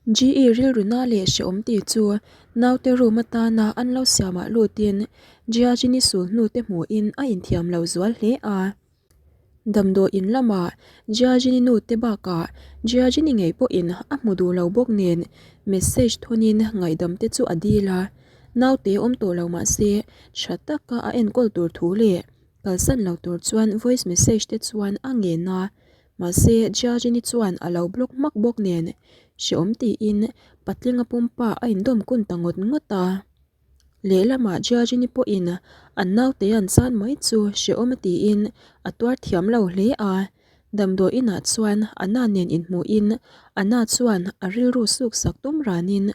GE rilru na leh hrehawm tih chu naute room atana an lo siamah lutin Jiajini sulhnu te hmuhin a inthiam lo zual hle a. Damdawi in lamah Jiajini nu te bakah Jiajini ngei pawhin a hmu duh lo bawk nen message thawnin ngaihdam te chu a dil a, naute awm tawh lo mahse tha taka a enkawl tur thu leh kalsan lo tur chuan voice message te chuan a ngen a. Mahse, Jiajini chuan a lo block hmak bawk nen hrehawm tiin patlinga pumpa a indawm kun ta ngawt ngawt a. Lehlamah Jiajini pawhin an naute an chan mai chu hrehawm a tiin a tuar thiam lo hle a. Damdawi inah chuan Anna nen inhmuhin Anna chuan a rilru suk sak tum ranin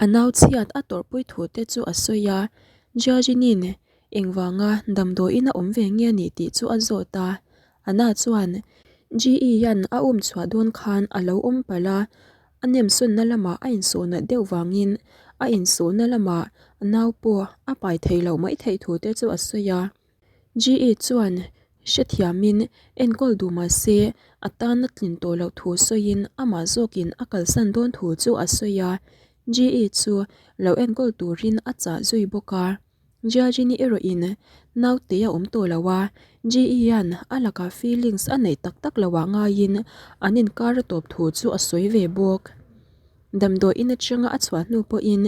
a nau chhiat a tawrhpui thu te chu a sawi a. Jiajini'n engvanga damdawi ina awm ve nge a nih tih chu a zawt a. Anna chuan GE hian a um chhuah dawn khan a lo awm palh a, a nemsawnna lamah a insawhnat deuh vangin a insawhna lamah a nau pawh a pai thei loh mai theih thu te chu a sawi a. GE chuan hrethiamin enkawl duh mah se a tan a tlin tawh loh thu sawiin amah zawkin a kalsan dawn thu chu a sawi a, GE chu lo enkawl turin a chah zui bawk a. Jiajini erawhin naute a awm tawh lo a, GE hian a lakah feelings a neih tak tak loh ah ngaiin an inkar a tawp thu chu a sawi ve bawk. Damdawi in atanga a chhuah hnu pawhin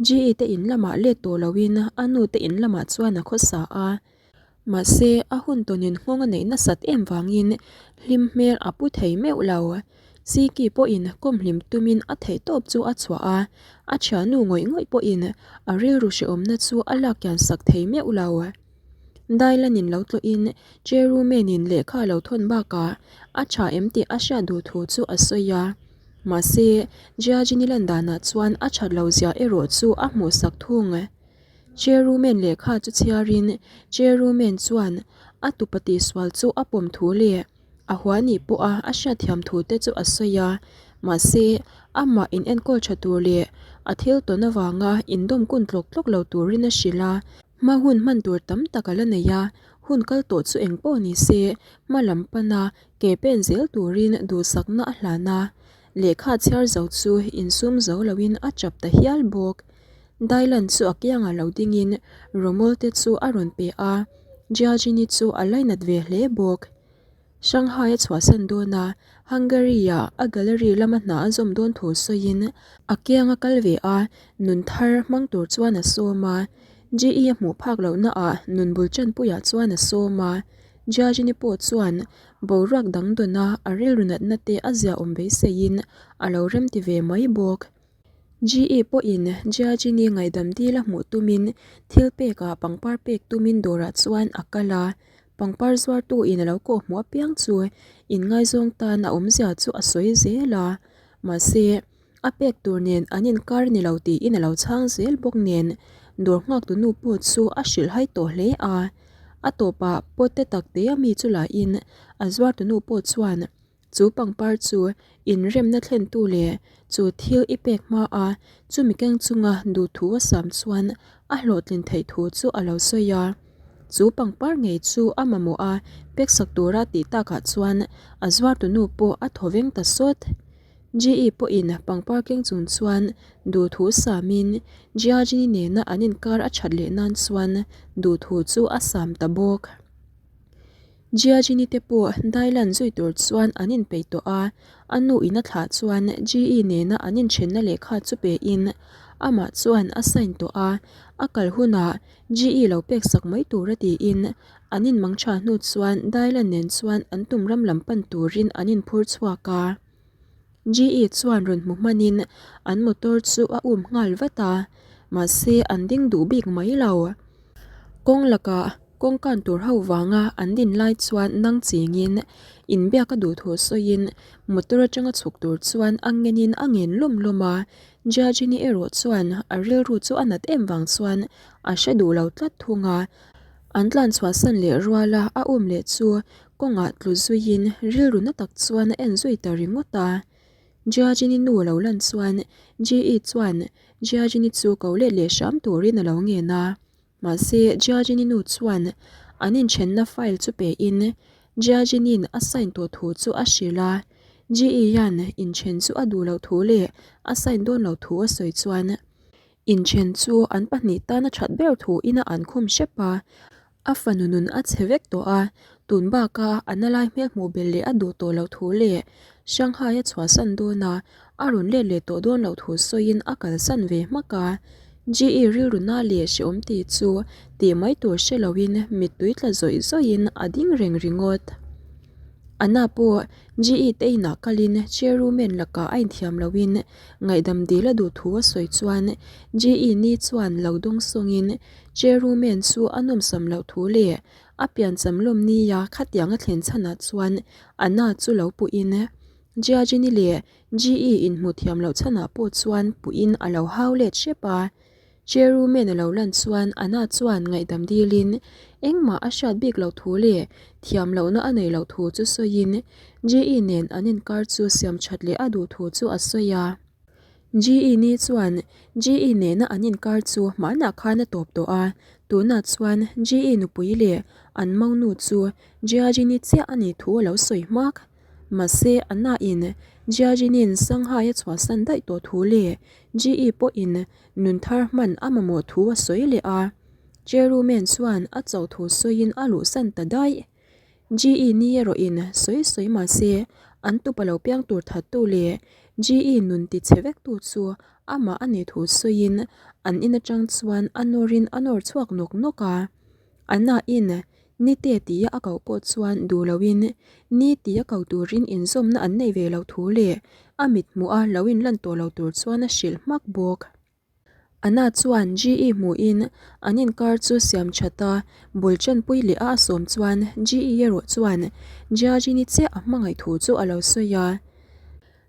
GE te in lamah let tawh loin a nu te in lamah chuan a khawsa a. Mahse, a hun tawnin nghawng a neih nasat em vangin hlim hmel a pu thei meuh lo. Siki pawhin kawmhlim tumin a theih tawp chu a chhuah a, a thiannu ngawih ngawih pawhin a rilru hrehawmna chu a lak kian sak thei meuh lo. Dailanin lo tlawhin Cherumenin lehkha a lo thawn bakah a tha em tih a hriat duh thu chu a sawi a. Mahse, Jiajini lan danah chuan a that lo zia erawh chu a hmuhsak thung. Cherumen lehkha chu chhiarin Cherumen chuan a tupa tihsual chu a pawm thu leh a hua nih pawha a hriatthiam thu te chu a sawi a, mahse amah in enkawl tha tur leh a thil tawn avanga indawm kun tlawk tlawk lo turin a hrilh a. Hma hun hman tur tam tak a la nei a, hun kal tawh chu eng pawh ni se hma lam pana ke pen zel turin duhsakna a hlan a, lehkha chhiar zo chu insum zo loin a chap ta hial bawk. Dylan chu a kiangah lo dingin Romol te chu a rawn pe a, Jiajini chu a lainat ve hle bawk. Shanghai a chhuahsan dawn a, Hungary-ah a gallery lama hna a zawm dawn thu sawiin a kianga kal ve a, nun thar hmang tur chuan a sawm a. GE a hmuh phak lohna ah nun bul chanpuiah chuan a sawm a. Jiajini pawh chuan boruak dang dawna a rilru natna te a ziaawm beiseiin a lo remti ve mai bawk. GE pawhin Jiajini ngaihdam dil a hmuh tumin thil pekah pangpar pek tumin dawrah chuan a kal a, pangpar zuartu in a lo kawh hmuh apiang chu inngaizawng tan a awmzia chu a sawi zel a, mahse a pek tur nen an inkar ni lo tiin a lo chhang zel bawk nen dawr nghaktu nu pawh chu a hrilhhai tawh hle a, a tawpah pot te tak te ami chu lahin a zuartu nu pawh chuan Chu pangpar chu inremna thlentu leh chu thil i pek hma a, chumi keng chunga duhthu a sam chuan a hlawhtlin theih thu chu a lo sawi a. Chu pangpar ngei chu a mamawh a peksak tura tih takah chuan a zuartu nu pawh a thaw veng ta sawt. GE pawhin pangpar keng chung chuan duhthu samin Jiajini nena an inkar a that leh nan chuan duhthu chu a sam ta bawk. Jiajini te pawh Dailan zui tur chuan an inpeih tawh a, a nu in a thlah chuan GE nena an inthenna lehkha chu pe in amah chuan a sign tawh a, a kal hunah GE lo pek sak mai tur a tiin an inmang tha hnu chuan Dailan nen chuan an tum ram lam pan turin an inphur chhuak a. GE chuan rawn hmu hmanin an motor chu a um nghal vat a, mahse an ding duh bik mai lo. Kawng lakah kawngkan tur ho vanga an din lai chuan nang chingin inbiak a duh thu sawiin motor atanga chhuk tur chuan a ngenin a ngen lawm lawm a, Jiajini erawh chuan a rilru chu a nat em vang chuan a hre duh lo tlat thung a, an tlan chhuahsan leh ruala a um leh chu Kawngah tlu zuiin rilru na tak chuan a en zui ta ringawt a. Jiajini nu a lo lan chuan GE chuan Jiajini chu ko let leh hram turin a lo ngen a. Mahse Jiajini nu chuan an inthenna file chu pein Jiajini'n a sign tawh thu chu a hrilh a. GE hian inthen chu a duh loh thu leh a sign dawn loh thu a sawi chuan inthen chu an pahnih tan a that ber thu in a an khum hrep a. A fanu nun a chhe vek tawh a, tun baka a na lai hmel hmuh belh leh a duh tawh loh thu leh Shanghai a chhuahsan dawn a, a rawn let leh tawh dawn loh thu sawiin a kalsan ve hmak a. GE rilru na leh hrehawm tih chu tih mai tur hre loin mittui tla zawih zawihin a ding reng ringawt. Anna pawh GE te inah kalin chairwoman lakah a inthiam loin ngaihdam dil a duh thu a sawi chuan GE ni chuan lo dawng sawngin Chairwoman chu a nawmsam loh thu leh a piancham lawm nia khatiang a thlen chhanah chuan Anna chu lo puhin Jiajini leh GE inhmuh thiam loh chhanah pawh chuan puhin a lo hau let hrep a. Chairwoman a lo lan chuan Anna chuan ngaihdam dilin engmah a hriat bik loh thu leh thiam lohna a nei loh thu chu sawiin GE nen an inkar chu siam that leh a duh thu chu a sawi a. GE ni chuan GE nena an inkar chu hmanah khan a tawp tawh a, tunah chuan GE nupui leh an monu chu Jiajini chiah a nih thu a lo sawi hmak. Mahse, Anna-in Jiajinin Shanghai a chhuahsan daih tawh thu leh GE pawhin nun thar hman a mamawh thu a sawi leh a. Chairwoman chuan a chauh thu sawiin a luhsan ta daih. GE ni erawhin sawi sawi mah se, an tupa lo piang tur thattu leh GE nun ti chhe vektu chu amah a nih thu sawiin an in atang chuan a nawrin a nawr chhuak nawk nawk a. Anna-in Nite tia a koh pawh chuan duh loin Ni tia ko turin inzawmna an nei ve lo thu leh a mithmuha lo inlan tawh lo tur chuan a hrilh hmak bawk. Anna chuan GE hmuhin an inkar chu siam that a, bul chanpui leh a a sawm chuan GE erawh chuan Jiajini chiah a hmangaih thu chu a lo sawi a.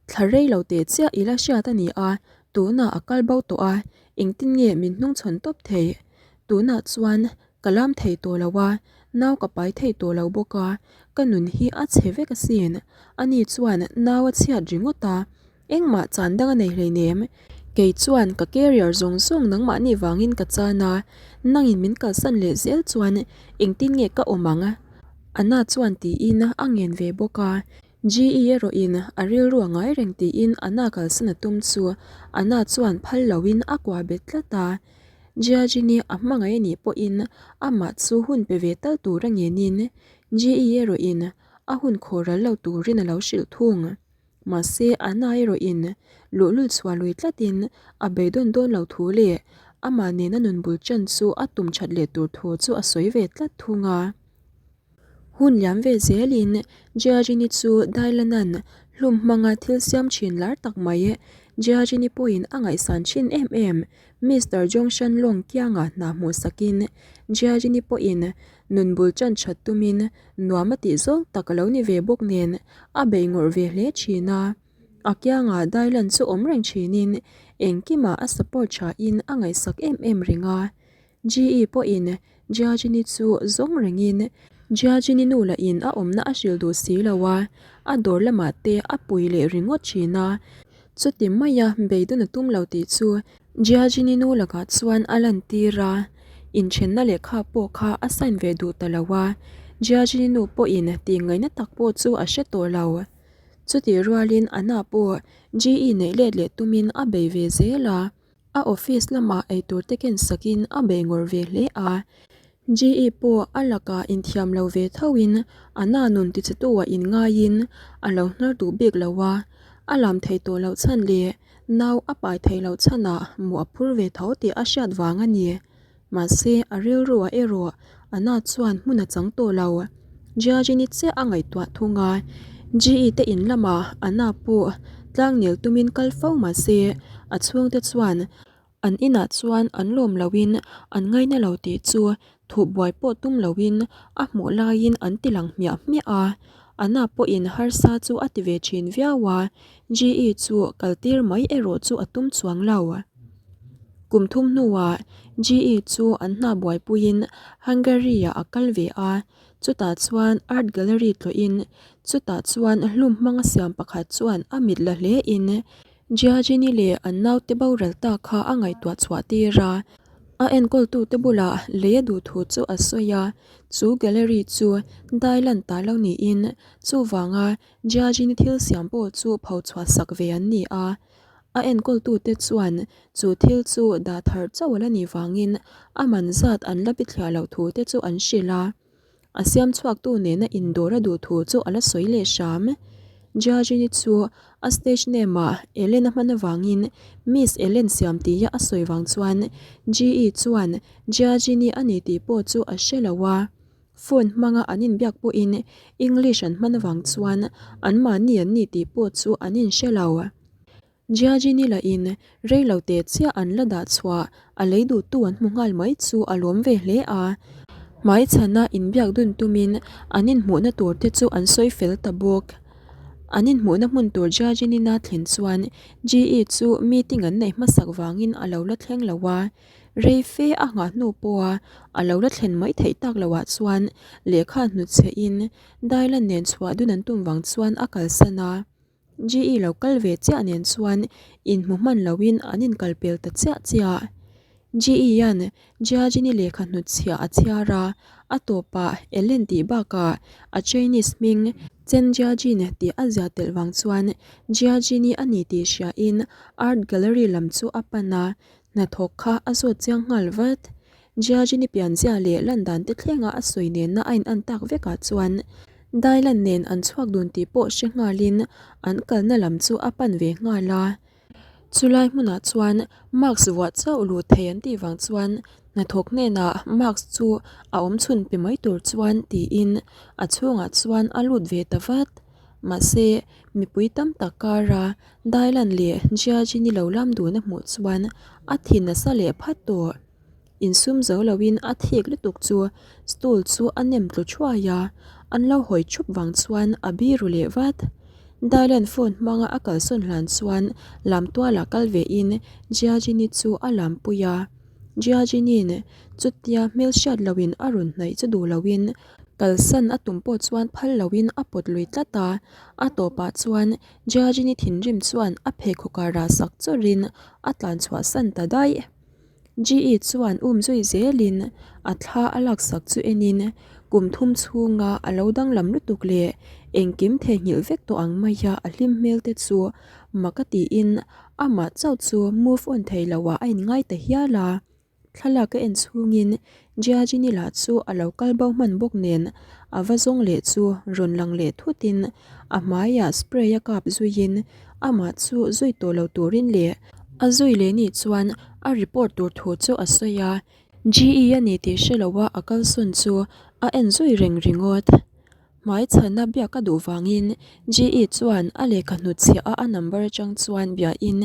Thla rei lo teh chiah i la hriat a ni a, tunah a kal bo tawh a, engtin nge min hnungchhawn tawp theih? Tunah chuan ka lam thei tawh lo a, nau ka pai thei tawh lo bawk a, ka nun hi a chhe vek asin. Ani chuan nau a chhiat ringawt a, Engmah chan dang a nei hleinem. Kei chuan ka carrier zawng zawng nangmahni vangin ka chan a, nangin min kalsan leh zel chuan engtin nge ka awm ang? Anna chuan tiin a ngen ve bawk a. GE erawhin a rilru a ngai reng tiin Anna kalsan a tum chu Anna chuan phal loin a kuah bet tlat a. Jiajini a hmangaih a nih pawhin amah chu hun pe ve tal tur a ngenin GE erawhin a hun khawhral lo turin a lo hrilh thung. Mahse, Anna erawhin luhlul chhuah lui tlatin a beidawn dawn lo thu leh amah nena nun bul chan chu a tum that leh tur thu chu a sawi ve tlat thung a. Hun liam ve zelin Jiajini chu Dailanan hlum hmanga thil siam thin lar tak mai Jiajini pawhin a ngaihsan thin em em Mister Zhongshan Long kiangah hna hmuh sakin Jiajini pawhin nun bul chan that tumin Nuam a tih zawng tak a lo ni ve bawk nen a bei ngawrh ve hle thin a. A kiangah Dylan chu awm reng thinin engkimah a support thain a ngaihsak em em reng a. GE pawhin Jiajini chu zawng rengin Jiajini nu lahin a awmna a hrilh duh si lo a, a dawr lamah te a pui leh ringawt thin a. Chuti maia beidawn a tum lo tih chu Jiajini nu lakah chuan a lantir a, inthenna lehkha pawh kha a sign ve duh ta lo a, Jiajini nu pawhin tih ngaihna tak pawh chu a hre tawh lo. Chutih rualin Anna pawh GE neih let leh tumin a bei ve zel a, a office lamah eitur te ken sakin a bei ngawrh ve hle a, GE pawh a lakah inthiam lo ve thoin Anna nun tichhetu-ah inngaiin a lo hnar duh bik lo a, a lam thei tawh loh chhan leh Nau a pai theih loh chhanah hmuh a phur ve tho tih a hriat vang a ni. Mahse, a rilruah erawh Anna chuan hmun a chang tawh lo. Jiajini chiah a ngaihtuah thung a, GE te in lamah Anna pawh tlangnel tumin kal fo mahse, a chhungte chuan an inah chuan an lawm loin an ngaina lo tih chu Thup buai pawh tum loin a hmuh laiin an ti lang hmiah hmiah a, Anna pawhin harsa chu a ti ve thin viau a, GE chu kal tir mai erawh chu a tum chuang lo. Kum thum hnuah GE chu an hna buaipuiin Hungary-ah a kal ve a, chutah chuan art gallery tlawhin chutah chuan hlum hmanga siam pakhat chuan a mit la hlein Jiajini leh an naute boral ta kha a ngaihtuah chhuah tir a. A enkawltute bulah lei a duh thu chu a sawi a, chu gallery chu dai lan ta lo niin chuvanga Jiajin-i thil siam pawh chu pho chhuah sak ve an ni a. A enkawltute chuan chu thil chu dah thar chauh a la nih vangin a man zat an la bithliah loh thu te chu an hrilh a. A siam chhuaktu nena indawr a duh thu chu a la sawi leh hram. Jiajin-i chu a stage name-ah Ellen a hman avangin Miss Ellen siam tia a sawi vang chuan Ji-i chuan Jiajin-i a ni tih pawh chu a hre lo a. Phone hmanga an inbiak pawhin English an hman avang chuan anmahni an ni tih pawh chu an inhre lo. Jiajini lahin rei lo teh chiah an la dah chhuah a lei duhtu an hmu nghal mai chu a lawm ve hle a. Hmaichhana inbiak dun tumin an inhmuhna tur te chu an sawi fel ta bawk. An inhmuhna hmun tur Jiajinina thlen chuan GE chu meeting an neih hmasak vangin a lo la thleng lo a. Rei fe a nghah hnu pawha a lo la thlen mai theih tak loah chuan lehkha hnutchhe in Dailan nen chhuah dun an tum vang chuan a kalsan a. GE lo kal ve chiah nen chuan inhmu hman loin an inkal pel ta chiah chiah. GE-a'n Jiajini lehkha hnutchhiah a chhiar a, a tawpah Ellen tih bakah a Chinese hming Chen Jiajin tih a ziah telh vang chuan Jiajini a ni tih hriain Art Gallery lam chu a pan a, Hnathawk kha a zawt chiang nghal vat. Jiajini pianzia leh lan dan te thlenga a sawi nena a in-an tak vekah chuan Dailan nen an chhuak dun tih pawh hre nghalin an kalna lam chu a pan ve nghal a. Chulai hmunah chuan mask vuah chauh luh thei an tih vang chuan hnathawk hnenah mask chu a awm chhun pe mai tur chuan tiin a chhungah chuan a lut ve ta vat. Mahse, mipui tam tak kara Dailan leh Jiajini lo lam dun a hmuh chuan a thin nasa leh phat tawh. Insum zo loin a thik lutuk chu stool chu a nem tlu thuai a, an lo hawi thup vang chuan a biru leh vat. Dailan phone hmanga a kalsawn hlan chuan lam tualah kal vein Jiajini chu a lampui a. Jiajini'n chutia hmelhriat loin a rawn hnaih chu duh loin kalsan a tum pawh chuan phal loin a pawt lui tlat a, a tawpah chuan Jiajini thinrim chuan a pheikhawk ah rah sak chawrhin a tlan chhuah san ta daih. GE chuan um zui zelin a thla a laksak chu enin kum thum chhunga a lo danglam lutuk leh engkim theihnghilh vek tawh ang maia a hlim hmel te chu mak a tiin amah chauh chu move on thei loah a inngai ta hial a. Thlalak a en chhungin Jiajini lah chu a lo kal bo hman bawk nen a va zawng leh chu rawn lang leh thutin a hmaiah spray a kap zuiin amah chu zui tawh lo turin leh a zui leh ni chuan a report tur thu chu a sawi a, GE a ni tih hre loa a kalsawn chu a en zui reng ringawt. Hmai chhana biak a duh vangin GE chuan a lehkha hnutchhiah a a number atang chuan biain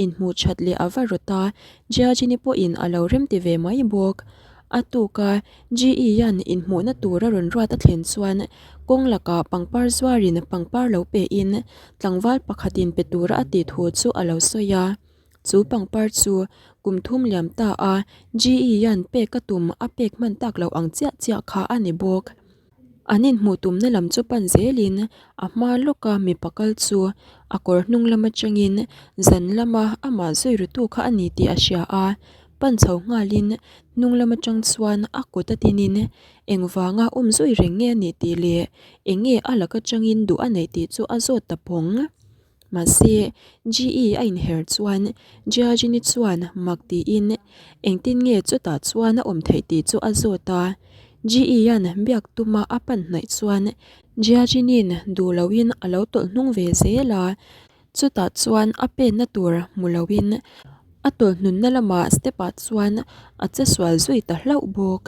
inhmuh that leh a va rawt a, Jiajini pawhin a lo remti ve mai bawk. A tuka GE-a'n inhmuhna tur a rawn ruat a thlen chuan kawng lakah pangpar zuarin pangpar lo pein tlangval pakhatin pe tura a tih thu chu a lo sawi a. Chu pangpar chu kum thum liam ta a GE-a'n pek a tum a pek hman tak loh ang chiah chiah kha a ni bawk. An inhmuh tumna lam chu pan zelin a hma lawka mipa kal chu a kawr hnung lam atangin zan lama amah zui rutu kha a ni tih a hria a, pan chho nghalin hnung lam atang chuan a kut a tinin engvanga awm zui reng nge a nih tih leh eng nge a lak atangin duh a neih tih chu a zawt ta phawng. Mahse, GE a inher chuan Jiajini chuan mak tiin engtin nge chutah chuan a awm theih tih chu a zawt a. GE-a'n biak tuma a pan hnaih chuan Jiajini'n duh loin a lo tawlh hnung ve zel a. Chutah chuan a penna tur hmu loin a tawlh hnunna lamah step-ah chuan a che sual zui ta hlauh bawk.